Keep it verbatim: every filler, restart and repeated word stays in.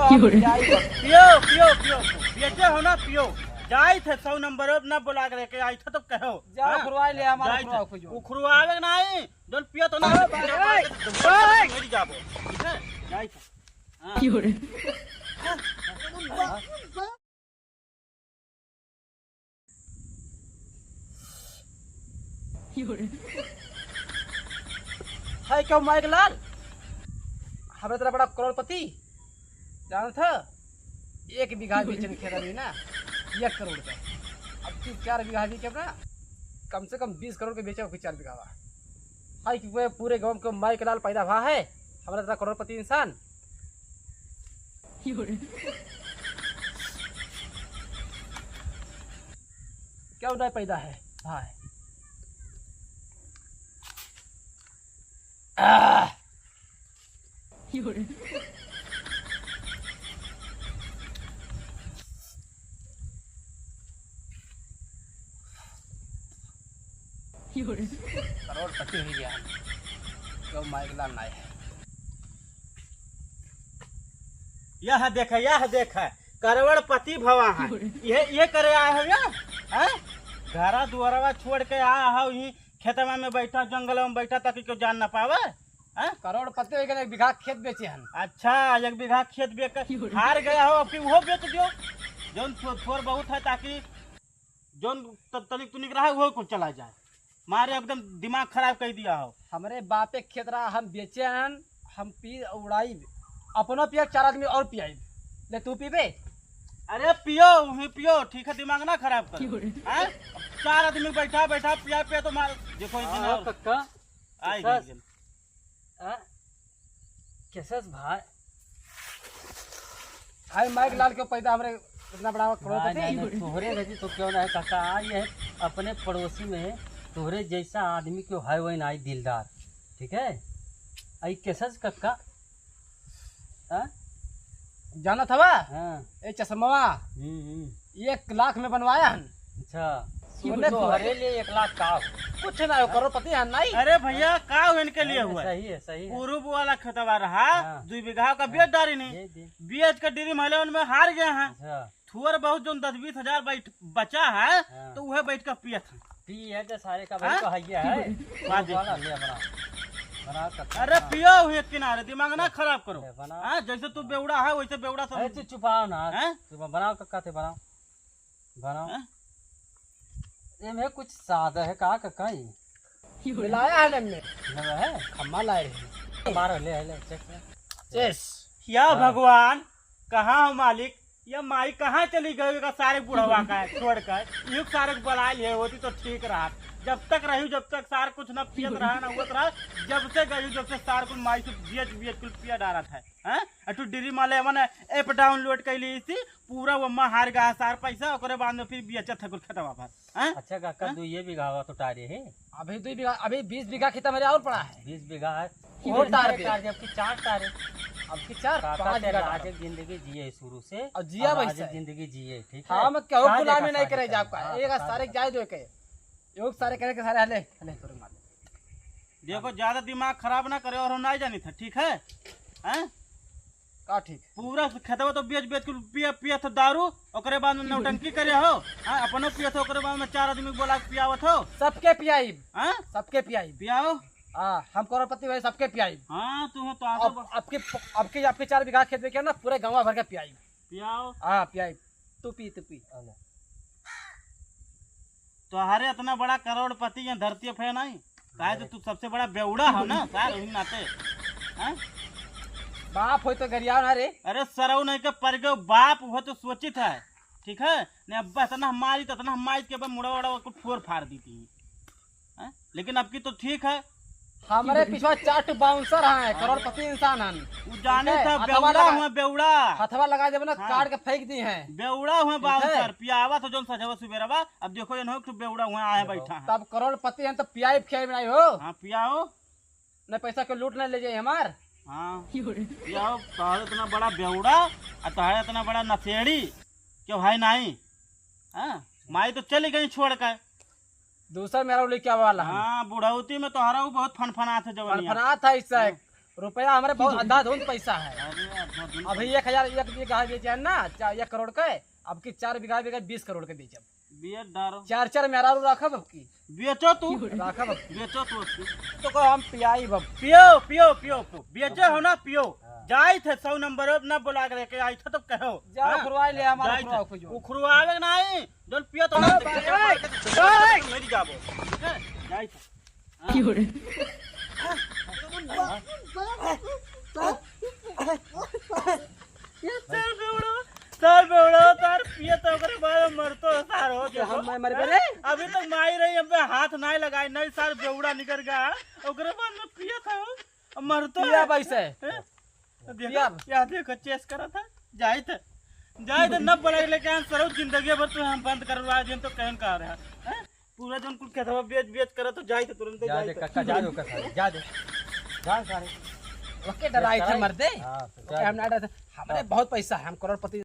पियो, पियो, पियो, पियो। बेचे हो ना, पियो। जाइत है सौ नंबर, अब ना बोला के लेके आइत है तो कहो। जा हाँ? उखरवा ले, हमारा जाइत है। उखरवा खोजो। उखरवावे नहीं, जौन पियो तो ना, अरे, पियो अरे, तो अरे। मर जाबो। ठीक है? जाइत है। हाँ। हाय, क्यों माइक लाल? हमरा तरह बड़ा करोड़पति, जानत ह? एक बीघा बेचन खेत अभी ना, एक करोड़ का। अब की चार बीघा भी के ना, कम से कम बीस करोड़ के बेचे, फिर चार बीघा बा। हाय, कि वो पूरे गांव के माइक लाल पैदा भा है, हमरा तरह करोड़पति इंसान। क्यों नहीं पैदा है भाई? आह! करोड़पति हो गया। क्यों माइक लाल नहीं है? यह देख, यह देख, करोड़पति भवा है। ये, ये करे आए हो या? हैं? घरा दुआरवा छोड़ के आए हो, यहीं खेतवा में बैठा, जंगल में बैठा, ताकि कोई जान ना पावे। हैं? करोड़पति हो गए, एक बीघा खेत बेचे हन। अच्छा, एक बीघा खेत बेच के हार गया हो, अब की वो बेच दियो, जौन थो-, थोर बहुत है, ताकि जौन त-, तनिक तुनिक रहा, वो कुल चला जाए। मारे एकदम दिमाग खराब कर दिया हो। हमरे बापे के खेत रहा, हम बेचे हन, हम पी उड़ाई, अपनो पिया, चार आदमी और पियाई। ले तू पीबे? अरे पियो, वहीं पियो, ठीक है, दिमाग ना खराब करो। हैं? चार आदमी बैठा बैठा पिया पिया तो मार, देखो एक दिन हाँ, और। कक्का, आई कक्का। गई। आ? केसस भाई, आई माइक लाल के पैदा हमरे इतना बड़ा करोड़पति। नहीं, नहीं, तोहरे रहती तो क्यों ना है काका, आ ये अपने पड़ोसी में तोहरे जैसा आदमी क्यों है, वही ना आई दिलदार, ठीक है? आई केसस कक्का, हाँ? जानत हवा? हाँ। ए चश्मवा, हम्म, हम्म। एक लाख में बनवाया हन। अच्छा। सोने तोहरे लिए एक लाख का हो? कुछ ना हो, करोड़पति है नहीं। अरे भैया, का हो इनके लिए नहीं, हुआ? सही है, सही है। पूरब वाला खेतवा रहा, हाँ। दुई बीघा का बेच डारी नहीं। दे, दे। बेच के ड्रीम इलेवन में हार गए हैं। अच्छा। थोड़ा बहुत जो दस बीस हजार बैठ, बचा है, हाँ। तो वह बैठ के पियत है। पी है तो सारे का हाँ? भाई तो है ही है। वाह, देख। वाला ले बना। बना सकता अरे है। पियो हुए किनारे, दिमाग ना खराब करो। ले बना। हाँ, जैसे तू बेवड़ा है, वैसे बेवड़ा अरे समझ। तू चुपाओ ना। हाँ? चुपा, बनाओ कक्का थे, बनाओ। बनाओ। हैं? एमे कुछ सादा है का, का, का ई? मिलाया है ना में। मिलाया है? खम्मा लाए रहे। बारह ले, ले, चेक कर। चेस। या हाँ। भगवान, कहाँ हो मालिक? या माई कहाँ चली गई? का सारे बुढ़वा का है, छोड़ कर। यू सारे को बुला लिए होती तो ठीक रहा। जब तक रही, जब तक सार कुछ न पियत रहा, न हुअत रहा, जब से गई, जब से सार कुल माई से बेच, बेच कुल पिया डारा था। हैं? आ तू ड्रीम इलेवन app download कर ली थी, पूरा वो माँ हार गया सार पैसा, ओकरे बाद में फिर बेचत है कुल खेतवा भर। हैं? अच्छा काका, हैं? दो ये बीघा हुआ तो टारे है। अभी दो बीघा, अभी बीस बीघा खेत मेरे और पड़ा है। बीस बीघा है। वो टार पे। टार दे, अब की चार टारे। अब की चार, काका पाँच तेरे बीघा राज टार। एक जिंदगी जिए शुरू से, और जिया अब वैसे। राज एक जिंदगी जिए, ठीक है? हम कहूँ का गुलामी देखा नहीं करे सारे जाओ का। हाँ, एक का सारे देखा? जाए दो के। योग सारे करे के सारे हले, हले तोरे मार। देखो, ज्यादा दिमाग खराब ना करे और हम नहीं जानी था, ठीक है? हैं? का ठीक? पूरा खेतवा तो बेच, बेच के पिया, पिया था दारू, ओकरे बाद में नौटंकी करे हो। हाँ, अपनो पिया था, ओकरे बाद में चार आदमी बोला के पियावत हो। सबके पियाई। हाँ? सबके पियाई। पियाओ। हाँ, हम करोड़पति भाई, सबके पियाई। हाँ, तू हो तो आगे अब, बढ़। आपके, आपके, आपके चार बीघा खेत में क्या ना, पूरे गाँव भर के पियाई। पियाओ। हाँ, पियाई। तू पी, तू पी। तोहरे इतना बड़ा करोड़पति यहाँ धरती पे नहीं, काहे तो तू सबसे बड़ा बेवड़ा हो ना, सार, वही नाते। हैं? बाप हो तो गरियाओ ना रे। अरे सरऊ नहीं के पर गयो बाप, वो तो सोचित है, ठीक है? ने अब इतना मारी, तो इतना मारी के अब मुड़ा उड़ा को फोर फाड़ दी थी। हैं? लेकिन अब की तो ठीक है। हमारे पिछवा चार ठो बाउंसर हैं, करोड़पति इंसान हन। वो जाने ठीक है? था, हथवा बेवड़ा लगा। हुआ, बेवड़ा। हथवा लगा देबो ना, हाँ। काट के फेंक दी हैं। बेवड़ा हुआ ठीक है? बाउंसर, पियावा तो जोन सजवा सुबेरवा, अब देखो, इन्हों के बेवड़ा हुआ आए बैठा है। तब करोड़पति हैं तो पियाई खियाई बनाई हो। हाँ, पियाओ। न पैसा के लूट न ले जाए हमार। हाँ। पियाओ, तोहरे इतना बड़ा बेवड़ा, आ तोहरे इतना बड़ा नशेड़ी, क्यों है नहीं? हाँ, माई तो चली गई छोड़ के। दूसर मेरा लेके आवे वाला है। हाँ, बुढ़ौती में तोहरा वो बहुत फनफनात है जवानिया। फनफनात है इससे। हाँ। रुपया हमरे बहुत अंधाधुंध पैसा है। अरे, अंधाधुंध। अभी एक हजार एक बीघा बेचे हैं ना, चा-, एक करोड़ के, अब की चार बीघा, बीघा बीस करोड़ के बेचब। बिया डारो। चार चार मेहरारू राखब अब की। बेचो तू। राखब अब की। बेचो तू अब की। तो को हम पियाई बब। पियो, पियो, पियो, पियो। बेचे हो ना, पियो। हाँ। जाइत है सौ नंबर, अब ना बोला के लेके आइत है तो कहो। जाओ, हाँ? उखरवाई ले, हमारा जाइत है। उखरवा खोजो। उखरवावे के नहीं, जौन पियो तो अरे ना, भाई, बेचो, ओए! बेचो, मेरी जाबो। हैं? जाइत है। की हो रे? ये सार बेवड़ो, सार बेवड़ो, सार पिए तो ओकरे बाद में मरतो सार हो ये देखो। हम मैं मरबे रे? अभी तक माई रही, हम पे हाथ नहीं लगाई, नहीं सार बेवड़ा निकर गया, ओकरे बाद में पिए था, अब मरतो पिया है। वैसे। हैं? तो देखो, पिया। या देखो, चेस करा था, जाइत है, जाइत है, न पढ़ाई लेके आन, सरो जिंदगी भर तू हम बंद करवा दिए, हम तो कहन कहा रहा, हैं? पूरा जौन कुल खेतवा बेच, बेच करत हो, जाइत है तुरंत, जा दे जाइत है। काका, जा दे ओकर सारे, जा दे। जा सारे। ओके डराई थे मर्दे। हाँ, तो ओके जा हम दे। ना डराई थे। हमरे हाँ। बहुत पैसा है, हम करोड़पति